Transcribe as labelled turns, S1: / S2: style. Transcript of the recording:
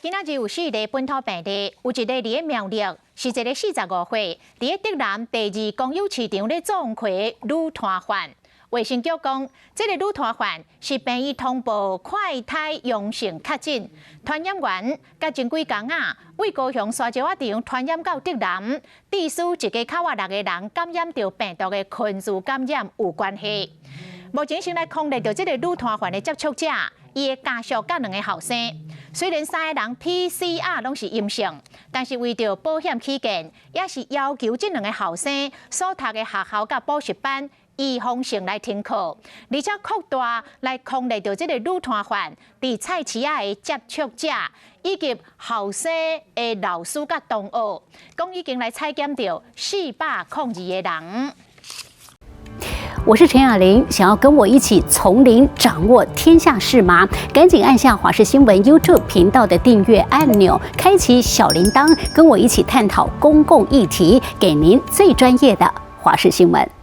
S1: 今仔日有四例本土病例，有一例佇咧苗栗，是一个45歲，佇咧竹南第二公有市場咧做黃的女攤販。衛生局講，這个女攤販是病院通報快篩陽性確診，傳染源佮前幾工仔，為高雄沙石仔場傳染到竹南，致使一家口仔六个人感染著病毒的群聚感染有關係。目前先來匡列著這个女攤販的接觸者，伊的家屬佮兩个後生。雖然三个人 PCR 攏是陰性，但是為著保險起見，也是要求這兩个後生所讀的學校佮補習班預防性來停課，而且擴大來匡列著這个女攤販佇菜市仔的接觸者，以及後生的老師佮同學，講已經來採檢著402個人。
S2: 我是陳雅玲，想要跟我一起從零掌握天下事嗎？趕緊按下華視新聞 YouTube 頻道的訂閱按鈕，開啟小鈴鐺，跟我一起探討公共議題，給您最專業的華視新聞。